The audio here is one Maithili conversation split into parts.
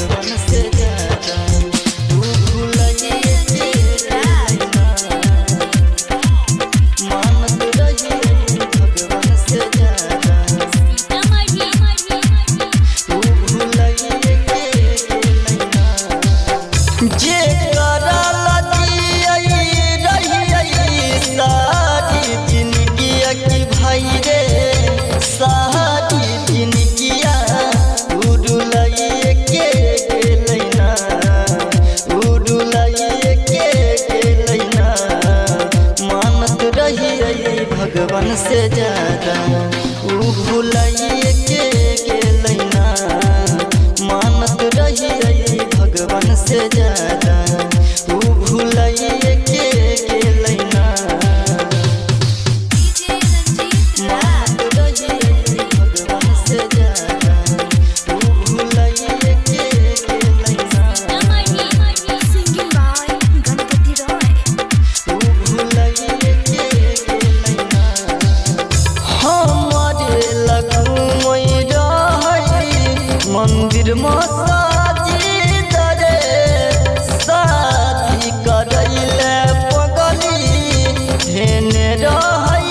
भगवान से ज्यादा ऊ भुलाइए के गेलैना। मानत रहियै भगवान से ज्यादा ऊ भुलाइए के गेलैना। जे करल जियै रहियै सारी जिनगिया की भाई रे, सारी जिनगिया उड़ुलाइए के गेलैना, उड़ुलाइए के गेलैना। मानत रहियै भगवान से ज्यादा ऊ भुलाइए के गेलैना। मानत रहियै भगवान से ज्यादा ऊ भुलाइए के गेलैना। मानत रहियै भगवान से ज्यादा ऊ भुलाइए के गेलैना। Singing by Ganpati Roy. ऊ भुलाइए के गेलैना। हमारे लगुमई रहै मंदिर मसाजिद रे, शादी करैले पगली धेने रहै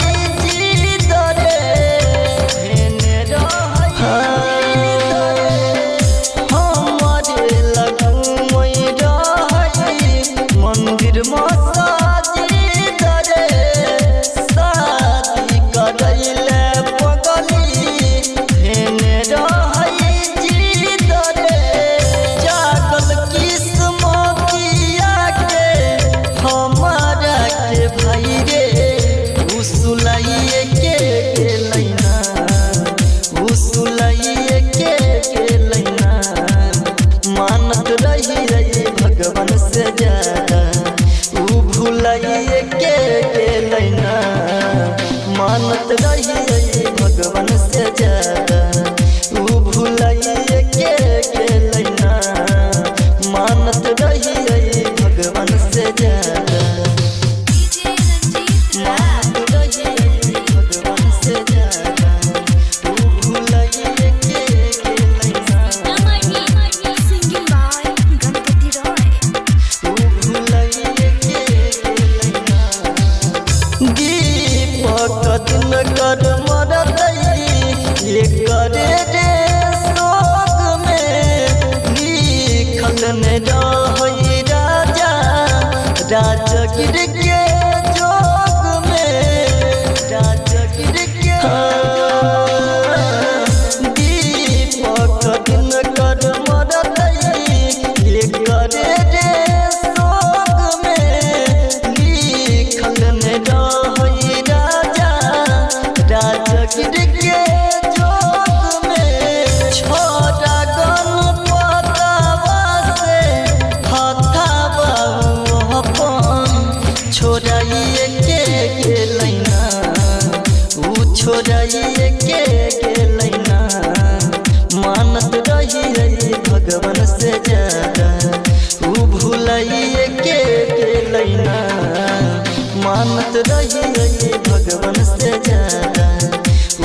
जिद रे, धेने रहै जिद रे। हमारे लगुमई रहै मंदिर मसाजिद रे, शादी करैले पगली धेने रहै जिद रे। जागल किस्मतिया के हमारा के भाई रे, उसुलाइए के गेलैना, उसुलाइए के गेलैना। मानत रहियै भगवान से ज्यादा ऊ भुलाइए के गेलैना। मानत रहियै भगवान से ज्यादा ऊ भुलाइए के गेलैना। मानत रहियै भगवान से ज्यादा। मानत रहियै भगवान से ज्यादा ऊ भुलाइए के गेलैना। Singing by Ganpati Roy. ऊ भुलाइए के गेलैना। दीपक दिनकर मरतै एकरे रे शोक में, लिखल ने रहै राजा राजगिर के जोग में, राजगिर के। दीपक दिनकर मरतै एकरे रे शोक में, लिखल ने रहै राजा राजगिर के जोग में। छोड़ा गणपतवा से हथावा अपन छोड़ाइए के गेलैना, ऊ छोड़ाइए के गेलैना। मानत रहियै भगवान से ज्यादा ऊ भुलाइए के गेलैना। मानत रहियै भगवान से ज्यादा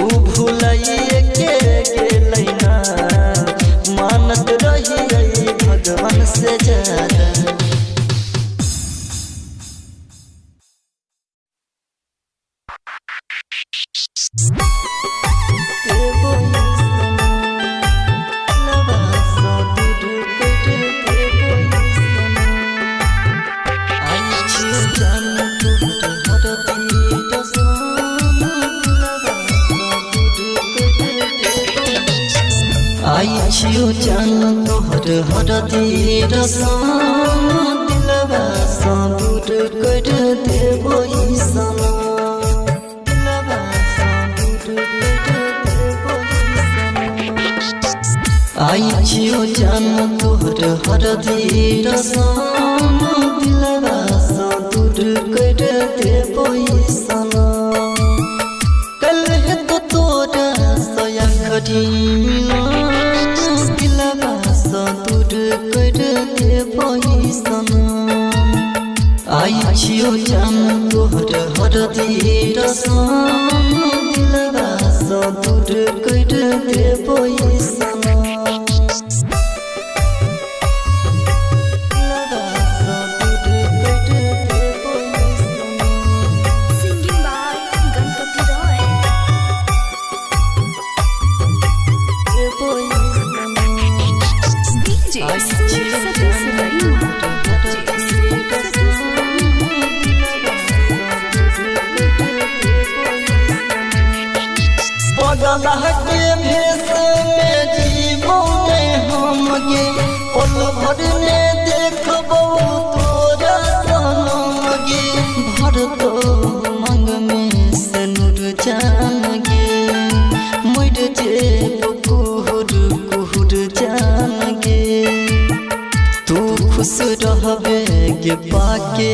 ऊ भुलाइए के गेलैना। मानत रहियै भगवान से ज्यादा। आई छियो जान तोहर हरदी रसम, दिलवा सँ दूर कर देबो ई सनम, दिलवा सँ दूर कर देबो ई सनम। आई छियो जान तोहर हरदी रसम, दिलवा सँ दूर कर देबो ई सनम। कल है तो तोरा सया खड़ी दिलवा सँ दूर कर देबो ई सनम। आई छियो जान तोहर हरदी रसम, दिलवा सँ दूर कर देबो ई सनम। Sumit Satish Raima. DJ Sumit Satish Raima. पगला के भेष में जीवो ने हम गे, पल भर में देखबो तोरा सनम गे। भर तो मंग में सनुर जान गे, मर जेबो कुहुर कुहुर जान गे। तू खुश रहबे गे पाके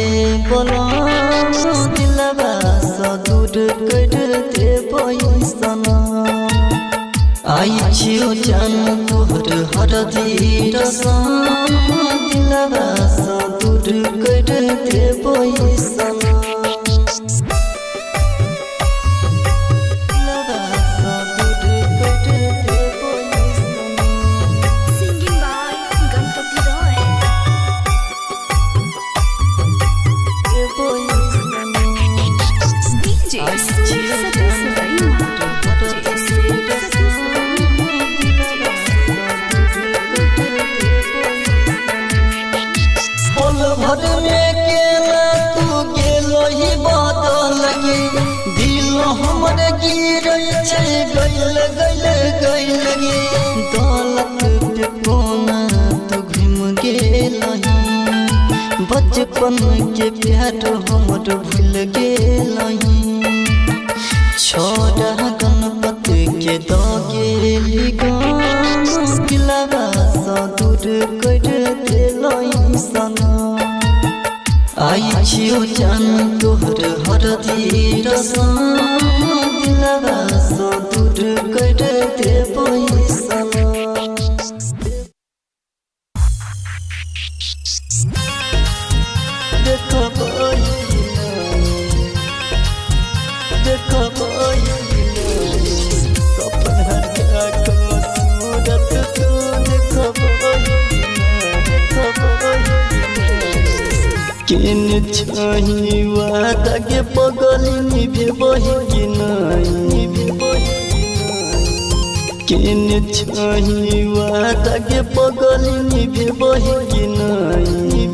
बोलाम, दिलवा सँ दूर कर देबो सनम। आई छियो जान तोहर हरदी रसम, दिलवा सँ दूर कर देबो सनम। दिलवा सँ दूर कर देबो सनम। Singing by Ganpati Roy. देबो सनम। DJ Sumit Satish Raima. DJ Sumit Satish Raima. पल भर में केना तू गेलो ही बदल गे, दिल हमर गिरै छै गइल गइल गइल गे। दौलत पे कोना तू घुम गेलही, बचपन के प्यार हमर भूल गेलही। छोड़ा गणपति के द गेली गाम, दिलवा सँ दूर कर देलही सनम। आई छियो जान तोहर हरदी रसम, दिलवा सँ दूर कर देबो सनम। देखबो देखबो कपन हटा को सूरत तू देखबो देखबो। केन छही वादा के पगली निभेबही कि नहीं, केन छही वादा के पगली निभेबही कि नहीं।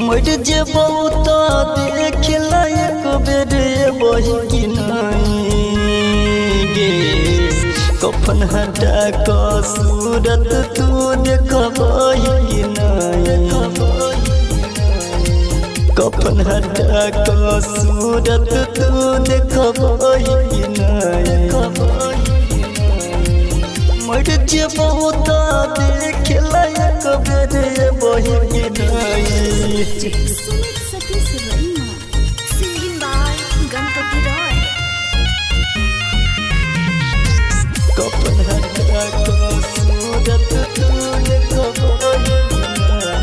मर जेबौ त देखला एक बेर एबही कि नहीं गे। कफन हटा क सूरत तू देखबही कि नहीं, कफन हटा क सूरत तू देखबही कि नहीं। मर जेबौ त देखला एक बेर एबही कि नहीं। Sumit Satish Raima. Singing by Ganpati Roy. कफन हटा क सूरत तू देखबही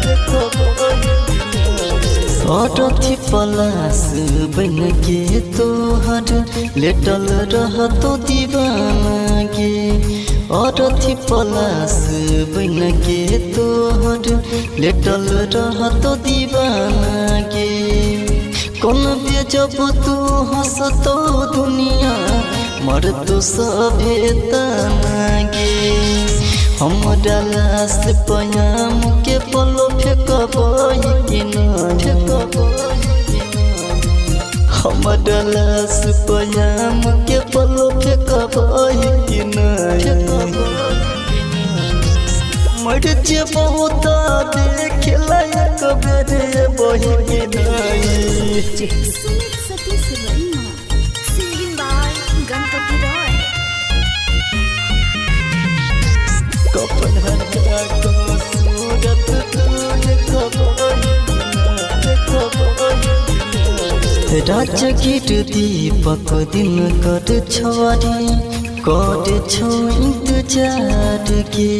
देखबही। अरथी पलास बन के तोहर लेटल रहतो दीवाना गे। अरथी पलास बन के तोहर लेटल रहतो दीवाना गे। कोन बेजब तू हंसतो दुनिया मरतो सभे तना गे। हमरा लाश पयाम के पलो फेकबही कि नहीं, हमरा लाश पयाम के पलो फेकबही कि नहीं। मर जेबौ त देखला एक बेर एबही कि नहीं। Sumit Satish Raima. Singing by Ganpati Roy. कफन हटा क सूरत तू देखबही देखबही। राजगीर दीपक दिन कर छवारी कर छौ इंतजार के।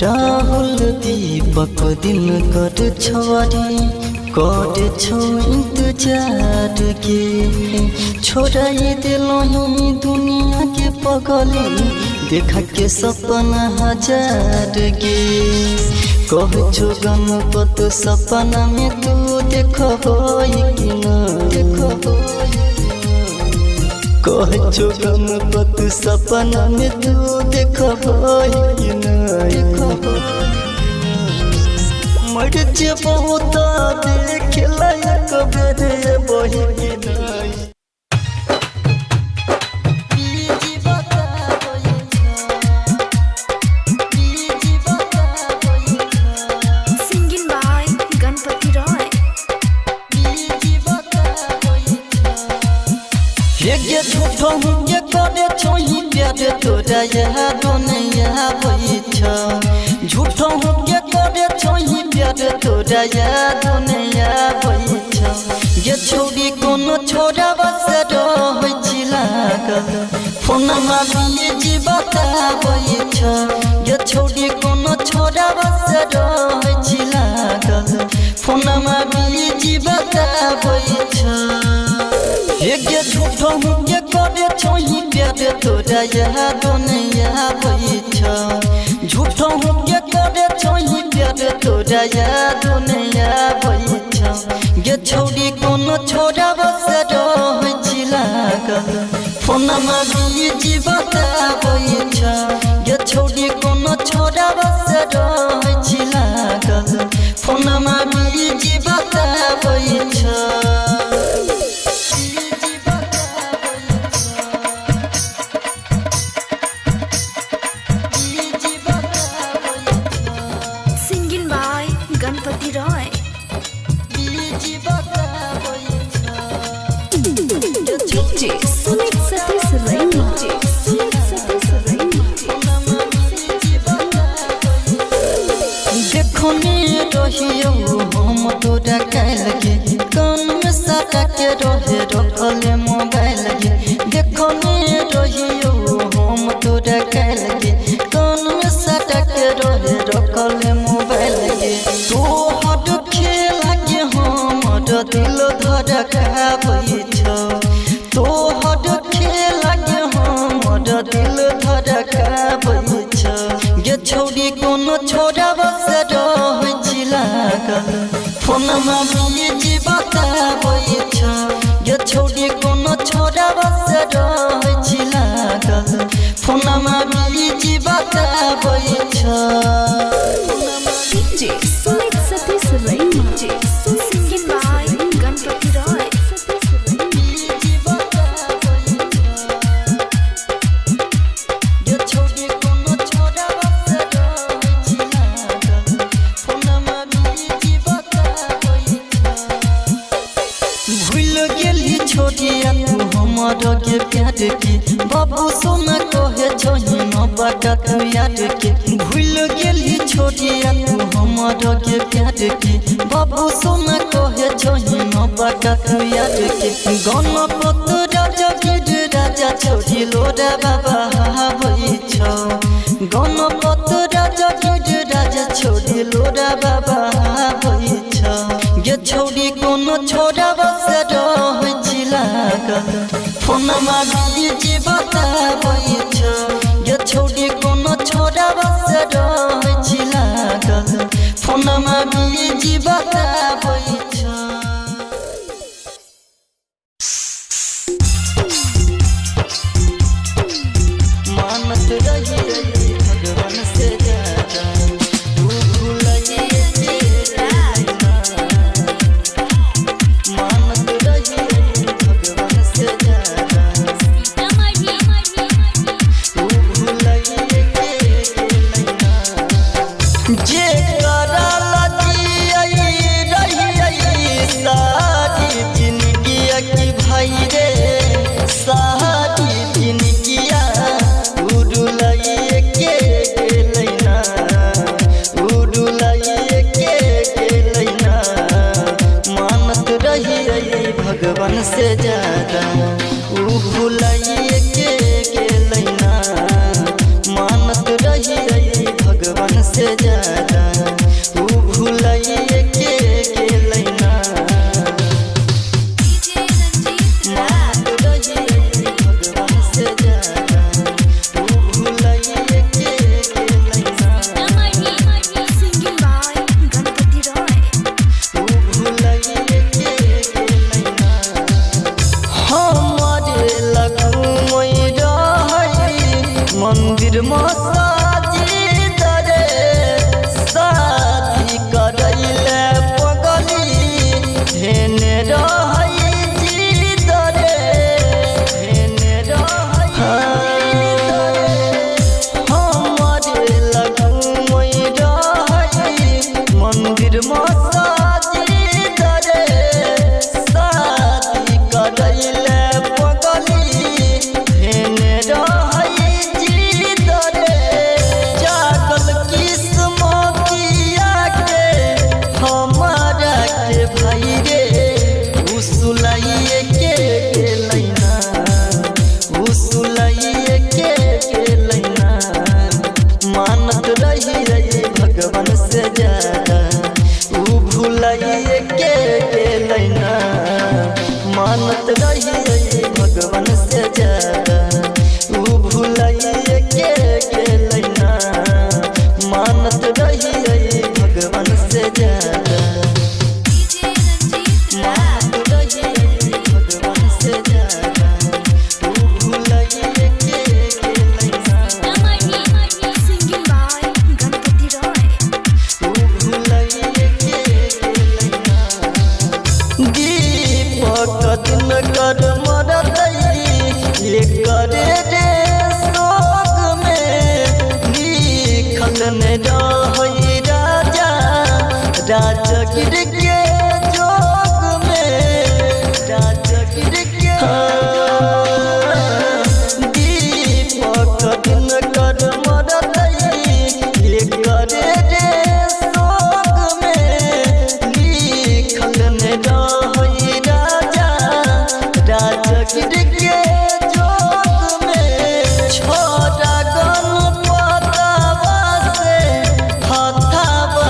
राहुल दीपक दिन कर छवारी कर छौ इंतजार के। छोड़ाई दिलही दुनिया के पगली, देखा के सपना हजार गे। कह छो गणपत सपना में तू देखबही कि ना, देखबही। कहे छौ गणपत सपना में तू देखबही नहीं। मर जेबौ तऽ देखे लायक बेर एबही कि नहीं। Singing by Ganpati Roy. हे झूठो के करे छोही प्यार तोरा याद नहीं आबै छ। झूठो के करे छोही प्यार तोरा याद नहीं आबै छ। गे छौरी कोनो छोरा बस रहै छी लागल, फोनमा बिजी बताबै छ। गे छौरी कोनो छोरा बस रहै छी लागल, फोनमा बिजी बताबै छ। हे झूठो के करे छोही प्यार तोरा याद नहीं आबै छ। झूठो के करे छोही प्यार तोरा याद नहीं आबै छ। गे छौरी कोनो छोरा बस रहै छी लागल, फोनमा बिजी बताबै छ। गे छौरी कोनो छोरा बस रहै छी लागल, फोनमा बिजी बताबै छ। Singing by Ganpati Roy. DJ Sumit Satish Raima. DJ Sumit Satish Raima. देखने रहियौ हम तोरा काल्हि के, कान में सटा के रहे रखले मोबाइल के। देखने रहियौ हम तोरा काल्हि के, कान में सटा के रहे रखले मोबाइल के। तोहर खेल के हमर दिल धड़काबै छौ, तोहर खेल के हमर दिल धड़काबै छौ। गे छौरी कोनो छोरा बस रहै छी लागल, फोनमा बिजी बताबै छ। गे छौरी कोनो छोरा बस रहै छी लागल, फोनमा बिजी बताबै छ। DJ Sumit Satish Raima. DJ Singing by Ganpati Roy. भूल गेली छोटिया तू हमर के प्यार के, बाबू सोना कहे छही न बाका तू याद के। भूल गेली छोटिया तू हमर के प्यार के, बाबू सोना कहे छही न बाका तू याद के। गणपत राजा गिर राजा छोड़ी लोरा बाबा हाबै छौ। गणपत राजा गिर राजा छोड़ी लोरा बाबा हाबै छौ। गे छौरी कोनो छोरा बस रहै छी लागल, फोनमा बिजी बताबै छ। गे छौरी कोनो छोरा बस रहै छी लागल, फोनमा बिजी बताबै छ। मानत रहियै भगवान से ज्यादा, तू भुलाइए मानत रहियै भगवान से ज्यादा, तू भुलाइए जे करल जियै रहियै मंदिर में साजी दरे शादी करैले पगली हेने रहै जी दरे हेने रहै हमरे लगुमै रहै मंदिर में साजी दरे शादी करैले पगली हेने रहै जी दरे जागल किस्मतिया के हमारा के भाई रे उसुलाइए के गेलैना उसुलाइए के गेलैना मानत रही रे भगवान से ज्यादा ऊ भुलाइए के गेलैना मानत रही रे भगवान से ज्यादा ऊ भुलाइए के गेलैना मानत रही रे भगवान से ज्यादा मानत रही रे भगवान से ज्यादा ऊ भुलाइए के गेलैना Singing by Ganpati Roy. Deepak दिन कर मरतई ये करे रे शोक में लिखल न रहई राजा राजगिर के जोग में राजगिर के दीपक दिन कर मरतई ये करे रे शोक में लिखल न रहई राजा राजगिर के जोग में छोड़ा गन पतावा से हथावा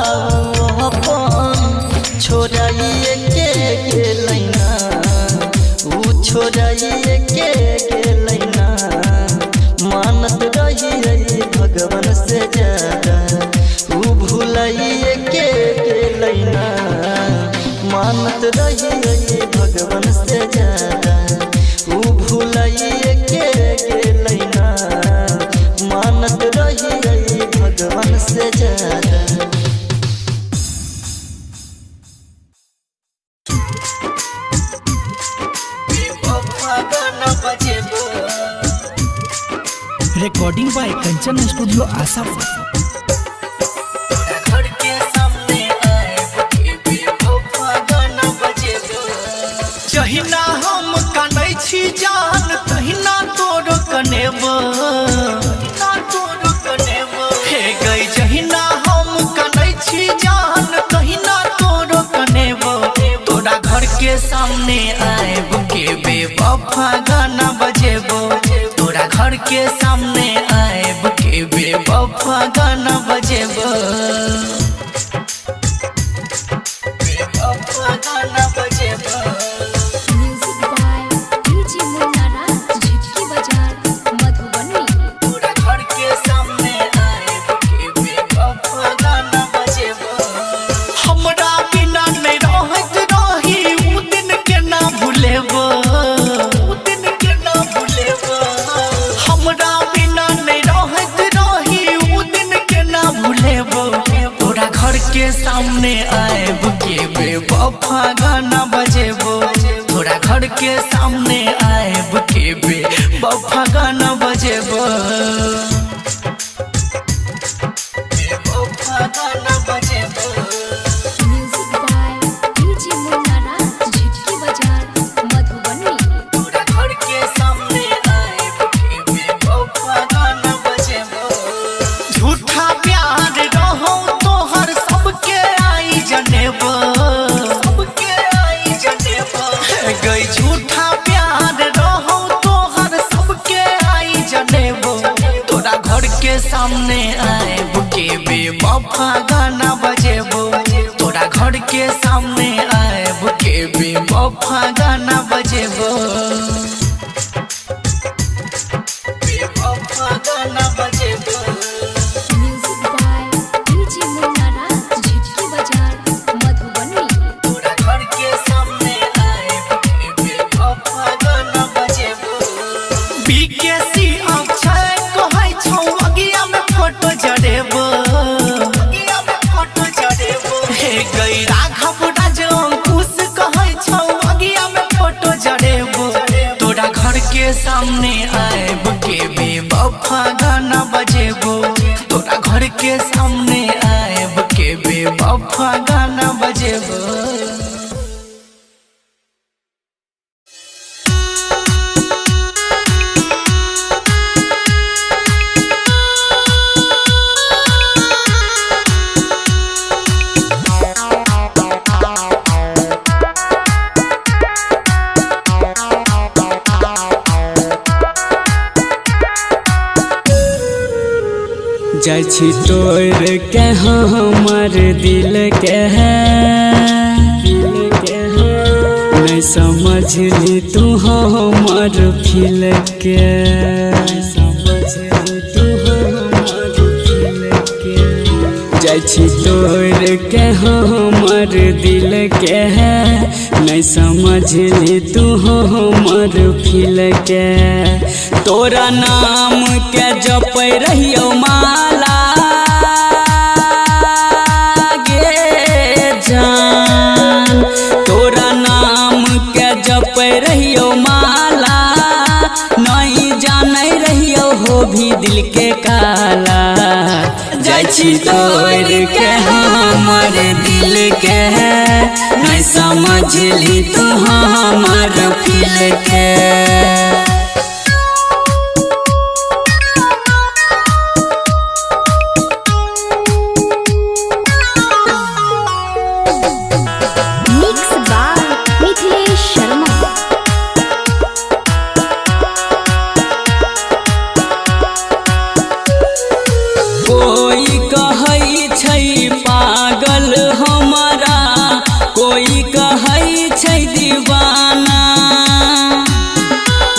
अपन छोड़ाइए के गेलैना ऊ छोड़ाइए के गेलैना मानत रही रे भगवान से ज्यादा ऊ भुलाइए के गेलैना मानत रही रे भगवान से ज्यादा ऊ भुलाइए के गेलैना मानत रही रे भगवान से ज्यादा। Recording by Kanchan studio Asapur. जहिना हम कनै छी जान तहिना तोर कनेब हे गई जहिना हम कनै छी जान तहिना तोर कनेब तोरा घर के सामने आएब के बेवफा गाना बजेब तोरा घर के सामने आएब के बेवफा गाना बजेब बेवफा गाना बजेब। Music by DJ Munna Raj, Jhitki Bazar, Madhubani. पूरा घर के सामने आएब के बेवफा गाना बजेब। हमरा बिना नहीं रहत रही ऊ दिन के ना भूलेब ऊ दिन के ना भूलेब हमरा बिना नहीं रहत रही ऊ दिन के ना भूलेब तोरा घर के सामने आएब के बेवफा गाना बजेब तोरा घर के सामने आएब के बेवफा गाना बजेब बेवफा गाना बजेब। Music by DJ Munna Raj, Jhitki Bazar, Madhubani. तोरा घर के सामने आएब के बेवफा गाना बजेब। झूठा प्यार रहो तोहर सबके आई जनेब सबके आई जनेब गई झूठा प्यार रहो तोहर सबके आई जनेब तोरा घर के सामने आएब के बेवफा गाना बजेब तोरा घर के सामने आएब के बेवफा गाना बजेब बेवफा गाना बजेब। Music by DJ Munna Raj, Jhitki Bazar, Madhubani. तोरा घर के सामने आएब के बेवफा गाना बजेब। बीकेसी अक्षय कहै छौ के सामने आएब के बेवफा गाना बजेबो। तोरा घर के सामने आएब के बेवफा गाना बजेबो। जाइ छी तोड़ के हमर दिल के है, नहीं समझली तू हमर फील के, समझली तू हमर फील के। जाइ छी तोड़ के हमर दिल के है, नहीं समझली तू हमर फील के। तोरा नाम के जपै रहियो माला गे जान, तोरा नाम के जपै रहियो माला, नहीं जानै रहियो हो भी दिल के काला। जाइ छी तोड़ के हमर दिल के, नहीं समझली तू हमर फील के। कोई कहै छै पागल हमारा, कोई कहै छै दीवाना,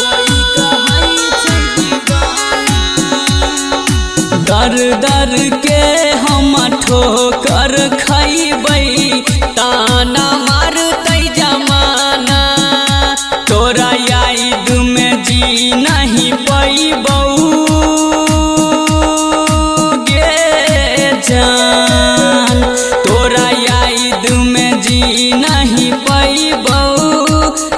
कोई कहै छै दीवाना। दर दर के हम ठोकर खैबै, ताना मारतै जमाना। तोरा याद में जी नहीं पैबौ जान, तोरा याद में जी नहीं पैबौ।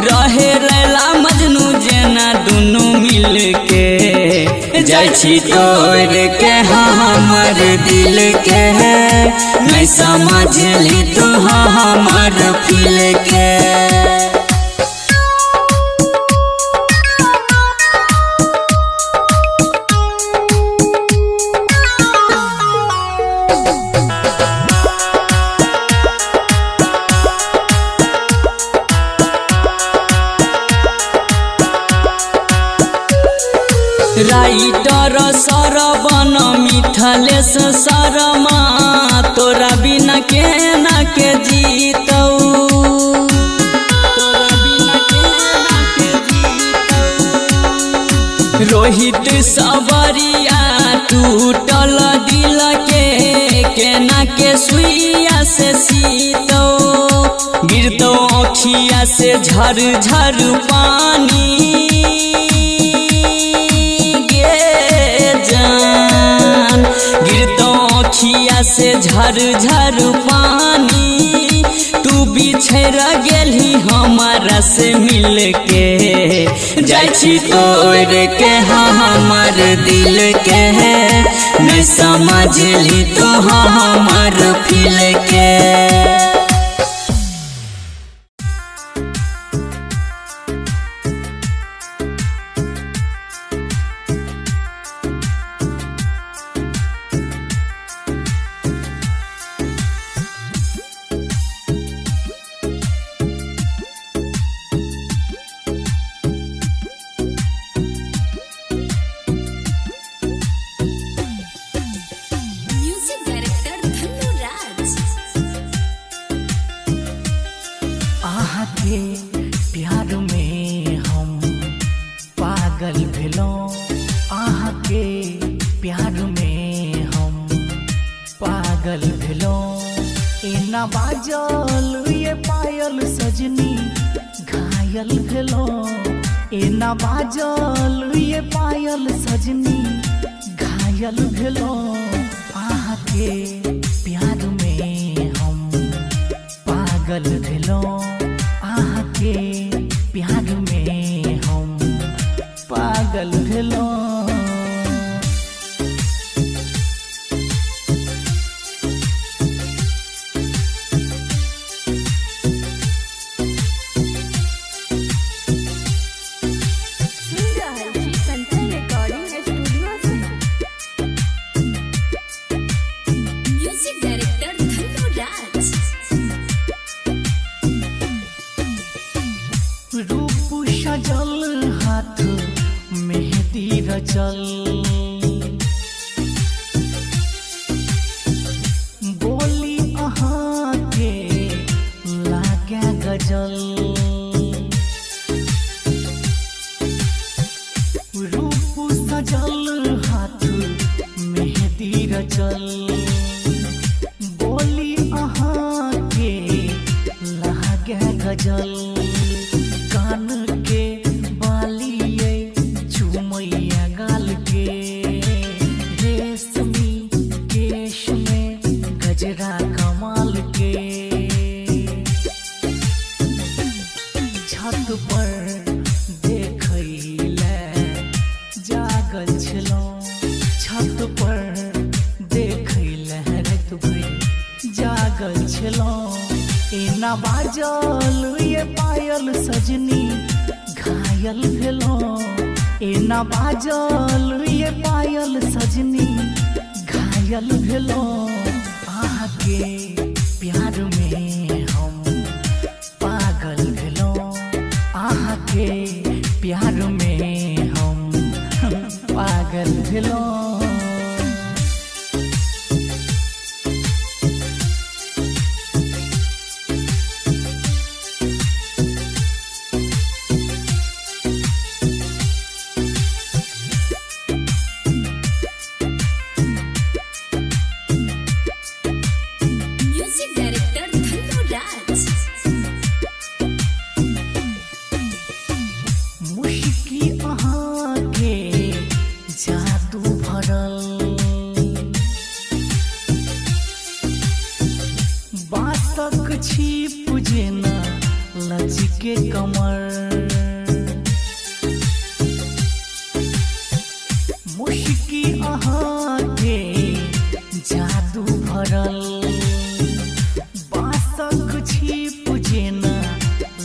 रहे रैला मजनू जेना दुनू मिल के। जाइ छी तोड़ के हमर दिल के, नहीं समझली तू हमर फील के। राइटर सरवन मिथलेश शर्मा, तोरा बिना केना के जीतौ, तोरा बिना केना के जीतौ। रोहित सबरिया टूटल दिल के, केना के सुइया से सीतौ। गिरतौ अखिया से झर झर पानी जान, गिरतौ अखिया से झर झर पानी। तू बिछड़ गेली हमारा से मिल के। जाइ छी तोड़ के हमर दिल के, नहीं समझली तू हमर फील के। प्यार में हम पागल भेलौं, अहाँ के प्यार में हम पागल भेलौं। एना बाजल ये पायल सजनी घायल भेलौं, एना बाजल ये पायल सजनी घायल भेलौं। अहाँ के प्यार में हम पागल भेलौं, अहाँ के प्यार में हम पागल भेलौं। सुन रहल छी कंचन रिकॉर्डिंग स्टूडियो से। म्यूजिक डायरेक्टर धनु राज। रूप सजल हाथ मेहंदी रचल, बोली अहाँ के लागे गजल। रूप सजल हाथ मेहंदी रचल, बोली अहाँ के लागे गजल। कान के बालिए चुमैया गाल के, रेशमी केश में गजरा कमाल के। छत पर देखैले जागल छलौं, छत पर देखैले राति भरि जागल छलौं। एना बाजल ये पायल सजनी घायल भेलौं, एना बाजल ये पायल सजनी घायल भेलौं। अहाँके प्यार में हम पागल भेलौं, अहाँके प्यार में हम पागल भेलौं। म्यूजिक डायरेक्टर धनु राज। मुश्की अहाँके जादू भरल, बाँसक छिप जेना लचके कमर। मुश्की अहाँके जादू भरल, बाँसक छिप जेना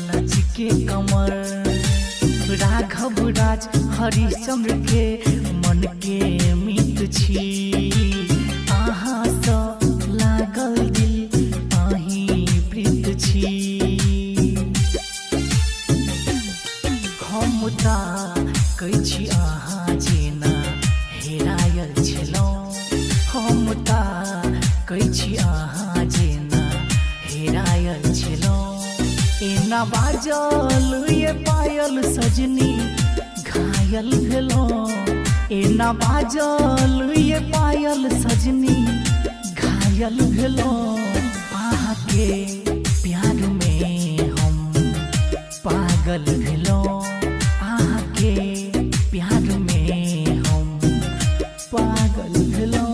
लचके कमर। राघव राज हरिश्चंद्र के मन के मित छी, अहाँ सँ लागल दिल अहीं प्रीत छी। हम ताकै छी अहाँ जेना हेरायल छलौं, हम ताकै छी अहाँ जेना हेरायल छलौं। एना बाजल ये पायल सजनी घायल भेलौं, एना बाजल ये पायल सजनी घायल भेलौं। अहाँके प्यार में हम पागल भेलौं, अहाँके प्यार में हम पागल भेलौं।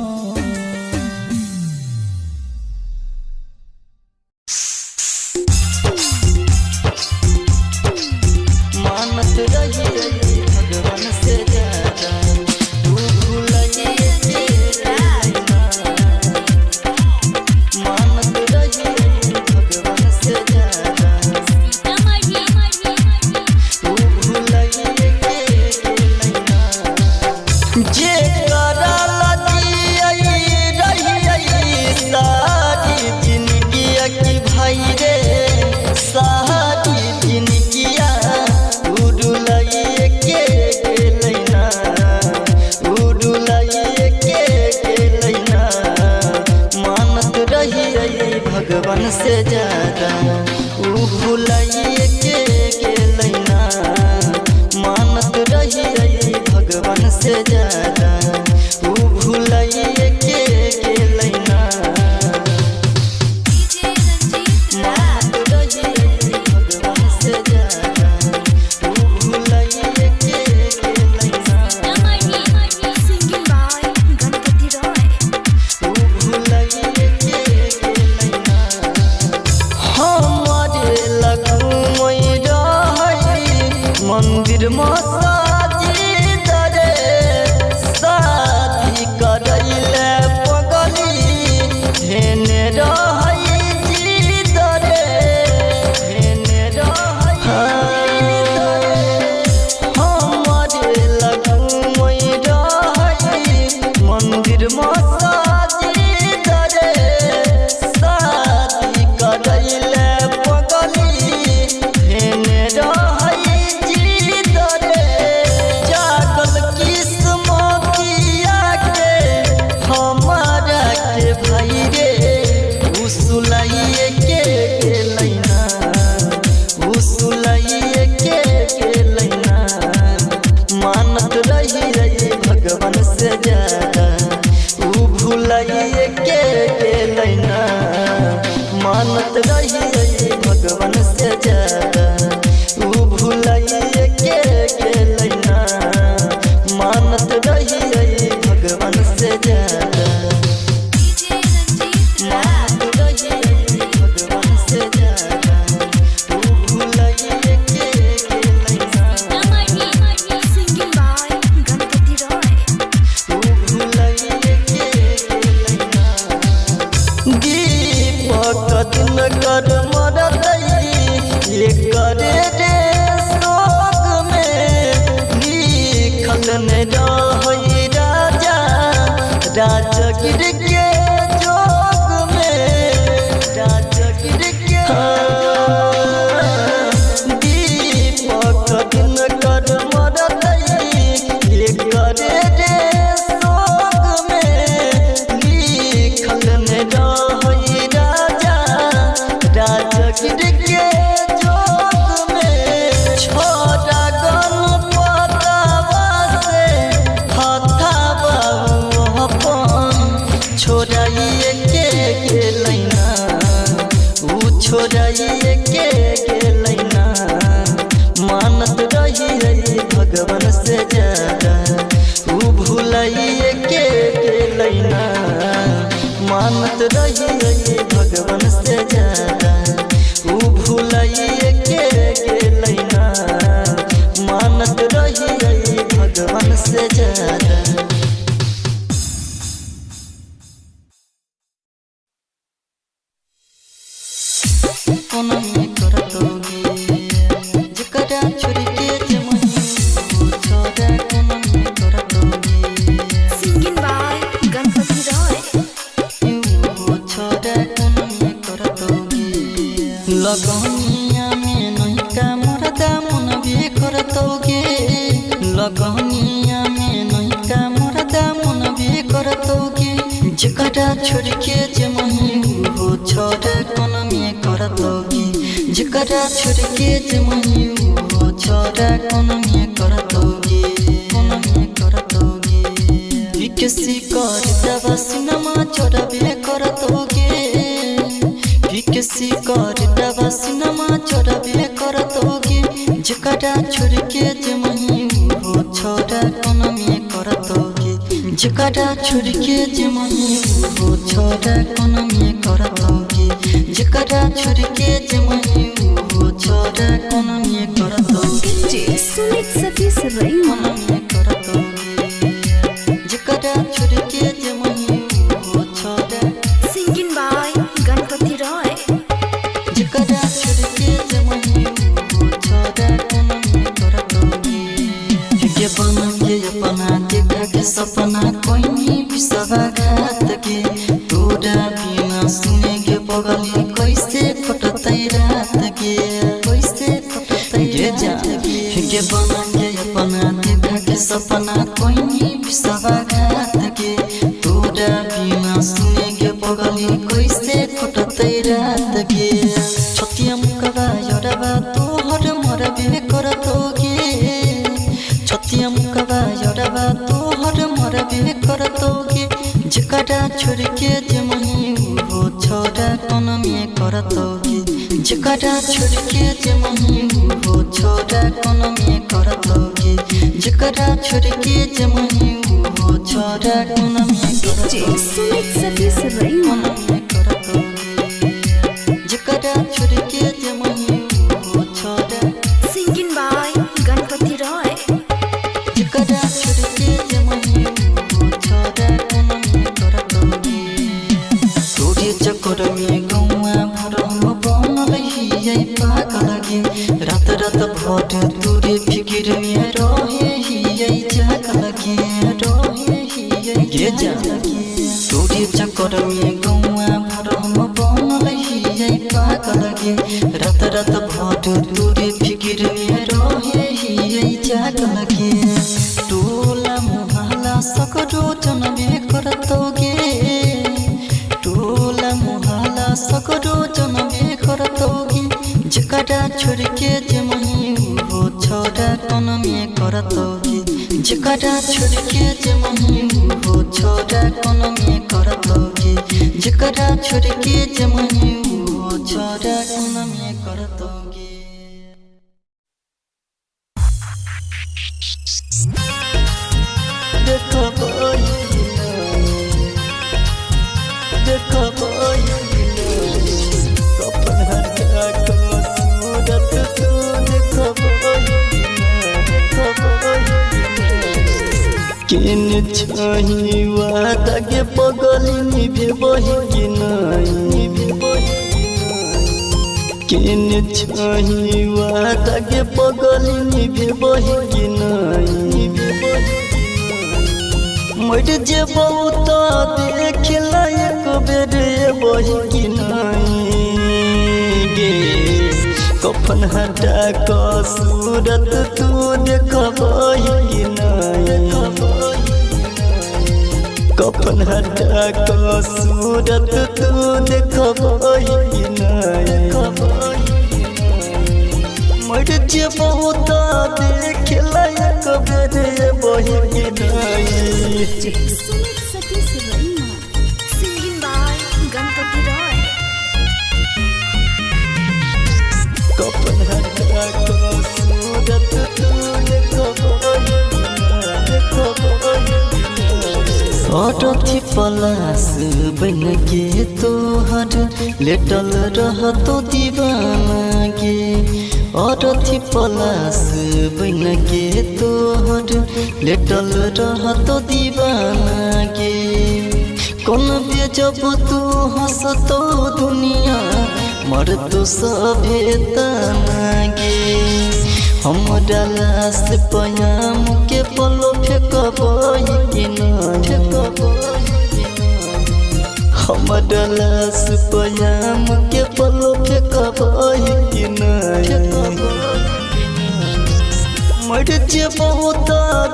मानत रहियै भगवान से ज्यादा, तू भुलाइए के गेलैना। मानत रहियै भगवान से ज्यादा, तू भुलाइए के गेलैना। जे करल जियै रहियै सारी जिंदगिया की भाई रे, सारी जिंदगिया उड़ुलाइए के गेलैना, उड़ुलाइए के गेलैना। मानत रहियै भगवान से ज्यादा, उ भुलाइए के गेलैना। मानत रहियै भगवान से ज्यादा, उ भुलाइए के गेलैना। मानत रहियै भगवान से ज्यादा, उ भुलाइए के गेलैना। Singing by Ganpati Roy. तू भुलाइए के गेलैना। हमारे लगुमई रहै मंदिर मसाजी मानत रही भगवान से ज्यादा ऊ भुलाइए के गेलै ना। मानत रही भगवान से ज्यादा ऊ भुलाइए के गेलै ना। मानत रही भगवान से ज्यादा। मानत रही भगवान से ज्यादा ऊ भुलाइए के गेलै ना। Singing by Ganpati Roy. Deepak दिनकर मरतै करे रे शोक में लिखल ने रहै राजा राजगिर के जोग में राजगिर के। दीपक दिनकर मरतै करे रे शोक में लिखल ने रहै राजा राजगिर के जोग में। छोड़ा गणपतवा से हथावा अपन छोड़ाइए के गेलै ना। ऊ छोड़ाइए के गेलै ना। मानत रही भगवान से ज्यादा ऊ भुलाइए के गेलै ना। मानत रही भगवान से ज्यादा ऊ भुलाइए के गेलै ना। मानत रही भगवान से ज्यादा। कोनो में करतोगे जकरा छोड़ के जमनी छोड़ा कोनो में करतोगे। Singing by Ganpati Roy. छोड़ा कोनो में करतोगे। लगनिया में नहिका मोर दामन भी करतोगे। लगनिया में नहिका मोर दामन भी करतोगे। जकरा छोड़ के जमनी हो छोड़ा कोनो में करतोगे। जकरा छोड़ के जमनी हो छोड़ा कोनो में करतोगे। कोनो में करतोगे। किसी कर दवा सिनेमा चढ़बे करतोगे। किसी कर दवा सिनेमा चढ़बे करतोगे। जकरा छोड़ के जमनी हो छोड़ा कोनो में करतोगे। जकरा छोड़ के जमनी हो छोड़ा कोनो में करतोगे। जकरा छोड़ के जमनी हो छोड़ा कोनो में करतोगे। DJ Sumit Satish Raima. कोनो में करतोगे। जकरा छोड़ के जमनी हो छोड़ा। Singing by Ganpati Roy. जकरा छोड़ के जमनी हो छोड़ा कोनो में करतोगे। के बना के अपना देखा के सपना कोई नहीं विश्वासघात के। तोरा बिना सुने के बगली कैसे कटतै रात के। कैसे कटतै गे जा के बना के अपना देखा के सपना कोई नहीं विश्वासघात के। तोरा बिना सुने के बगली कैसे कटतै रात के। छतिया मुकबा यरबा तोहर मरबे करतोगे। छतिया मुकबा यरबा तोहर मरबे करतोगे। जकरा छोड़ के जमनी हो छोड़ा कोनो में करतोगे। जकरा छोड़ के जमनी हो छोड़ा कोनो में करतोगे। जकरा छोड़ के जमनी हो छोड़ा कोनो में DJ करतोगे। Sumit Satish Raima. कोनो में करतोगे। जकरा छोड़ के जमनी हो छोड़ा। Singing by Ganpati Roy. जकरा छोड़ के जमनी हो छोड़ा कोनो में करतोगे। तोरे चक्कर में गौआ भरम बनल हियै पागल गे। रात रात भर तोरे फिकिर में रहे हियै जागल गे। रहे हियै गे जा तोरे चक्कर में गौआ भरम बनल हियै पागल गे। रात रात भर तोरे फिकिर में रहे हियै जागल गे। टोला मोहल्ला सकरो जनबे करतोगे। टोला मोहल्ला सकरो जनबे करतोगे। जकरा छोड़ के जमनी हो छोड़ा कोनो में करतोगे। जकरा छोड़ के जमही हो छोरा कोनो में करतोगे, जकरा छोड़ के जमही हो छोरा कोनो में करतोगे। किन छही वादा के पगली निभेबही कि नहीं, किन छही वादा के पगली निभेबही कि नहीं। मर जेबौ त देखला एक बेर एबही कि नहीं गे, कफन हटा क सूरत तू देखबही कि नहीं, कफन हटा क सूरत तू देखबही कि नहीं। मर जेबौ त देखला एक बेर एबही कि नहीं। Sumit Satish Raima. Singing by Ganpati Roy. कफन हटा क सूरत तू देखबही अरथी पलास बन के तोहर लेटल रहतो दीवाना गे, अरथी पलास बन के तोहर लेटल रहतो दीवाना गे। कौन बेजब तू हंसतो दुनिया मरतो सभे तना गे, हमरा लाश पयाम के पलो फेकबही कि नहीं, हमरा लाश पयाम के पलो फेकबही कि नहीं। मर जेबौ त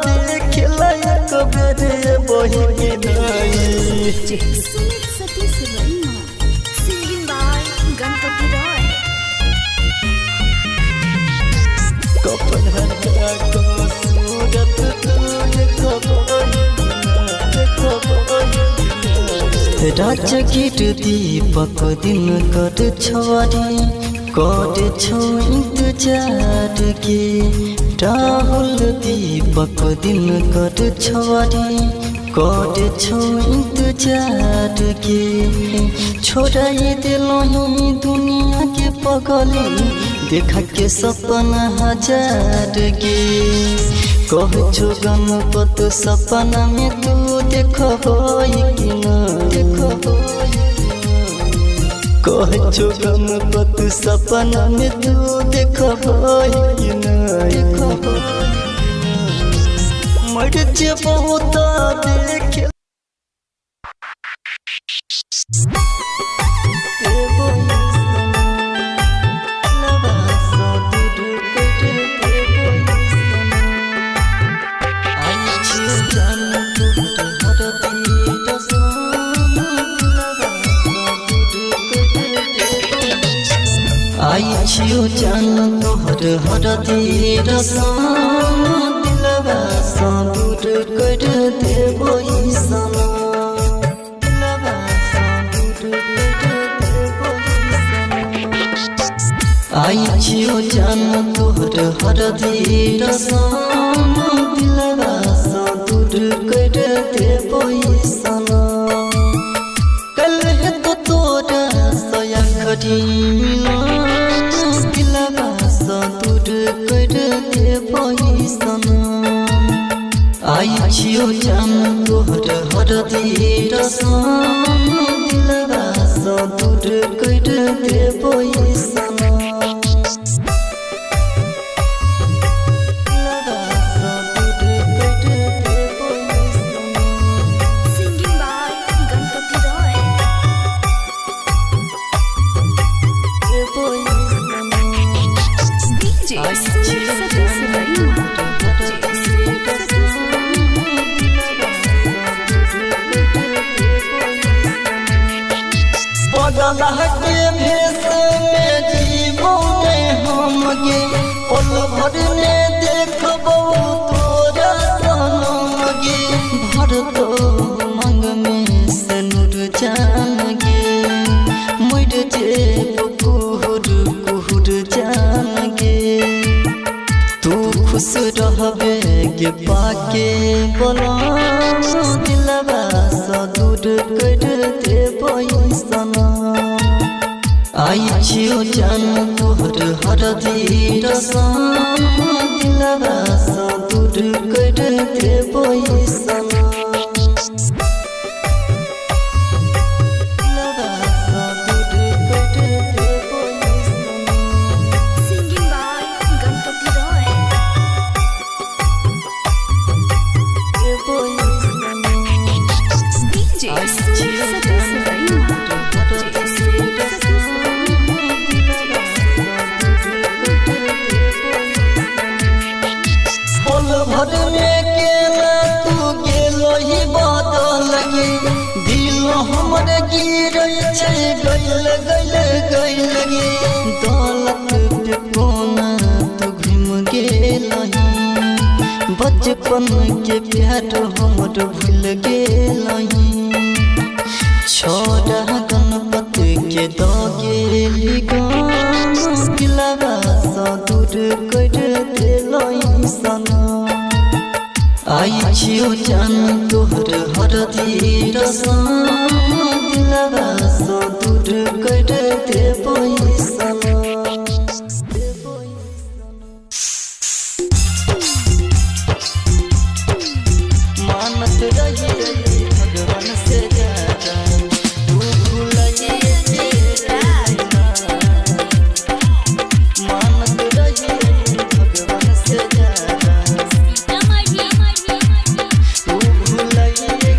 देखला एक बेर एबही कि नहीं। Sumit Satish Raima. Singing by Ganpati Roy. कफन हटा क सूरत तू देखबही राजगीर दीपक दिन कर छवारी कर छौ इंतजार के, राहुल दीपक दिन कर छवारी कर छौ इंतजार के। छोड़ाई दिलही दुनिया के पगली देखा के सपना हजार गे, कह छो गणपत सपना में तू देखबही कि नहीं, कह छो गणपत सपना में तू देखबही कि नहीं। मर जेबौ त देख आई छियो जान तोहर हरदी रसम, दिलवा सँ दूर कर देबो ई सनम, दिलवा सँ दूर कर देबो ई सनम। आई छियो जान तोहर हरदी रसम, दिलवा सँ दूर कर देबो ई सनम। कल है तो तोरा सया खड़ी दिलवा सँ दूर कर देबो ई सनम। आई छियो जान तोहर हरदी रसम, दिलवा सँ दूर कर देबो ई सनम, दिलवा सँ दूर कर देबो ई सनम। Singing by Ganpati Roy. देबो ई सनम। DJ Sumit Satish Raima. DJ Sumit Satish Raima. पगला के भेष में जीबो ने हम गे, पल भर ने देखबो तोरा भरतो मांग में सनुर जान गे मुड़ जे कुहुर कुहुर जान गे। तू खुश रहबे के पाके बोला दिलवा सँ दूर कर देबो सनम। आई छियो जान तोहर हरदी रसम दिलवा सँ दूर कर देबो सनम। दिलवा सँ दूर कर देबो सनम। Singing by Ganpati Roy. देबो सनम। DJ Sumit Satish Raima. DJ Sumit Satish Raima. पल भर में केना तू गेलो ही बदल गे दिल हमर गिरै छै गइल गइल गइल गे। दौलत पे कोना तू घुम गेलही बचपन के प्यार हमर भूल गेलही। छोड़ा गणपति के दऽ गेली गाम दिलवा सँ दूर कर देलही सनम। आई छियो जान तोहर हरदी रसम दिलवा सँ दूर कर देबो सनम। मानत रही भगवान से ज्यादा तू भुलाइए मानत रही भगवान से ज्यादा तू भुलाइए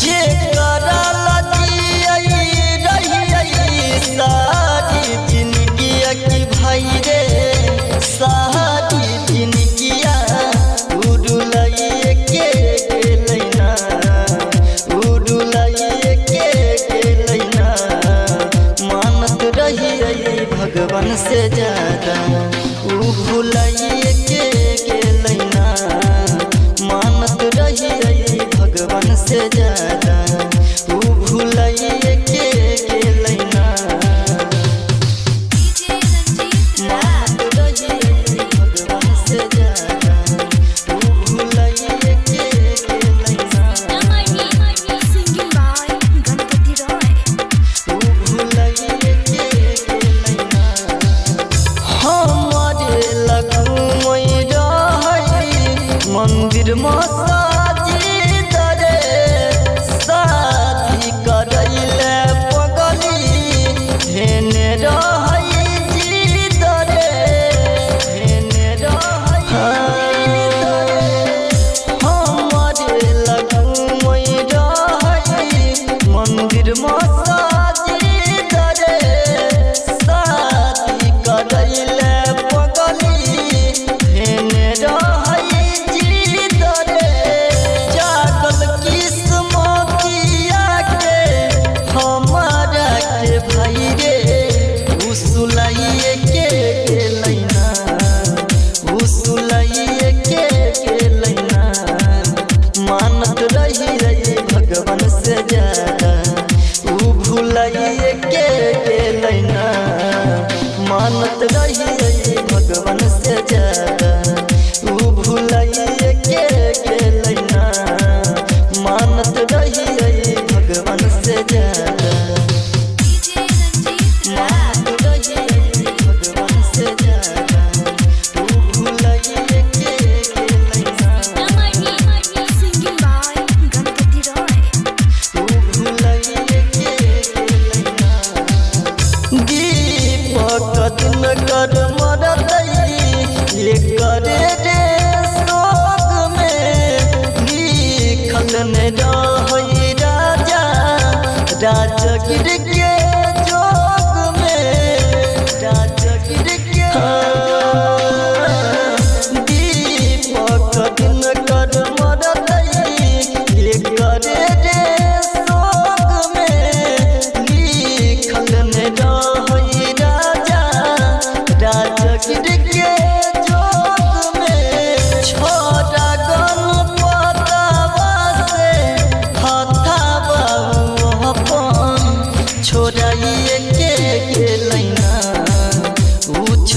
जे करल जियई रहियई सारी जिंदगिया की भाई रे सारी जिंदगिया उड़ुलाइए के गेलैना उड़ुलाइए के गेलैना। मानत रहियई भगवान से ज्यादा उ भुलाइए के गेलैना। मानत रहियई भगवान से ज्यादा उ भुलाइए के गेलैना। मानत रहियई भगवान से ज्यादा उ भुलाइए के गेलैना। Singing by Ganpati Roy. उ भुलाइए के गेलैना। हमरे लगुमई रहई मंदिर मसाजिद रे शादी करैले पगली हेने रहई जिद रे हेने रहई हमरे लगुमई रहई मंदिर मसाजिद रे शादी करैले पगली हेने रहई जिद रे।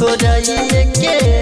छोड़ाइए के।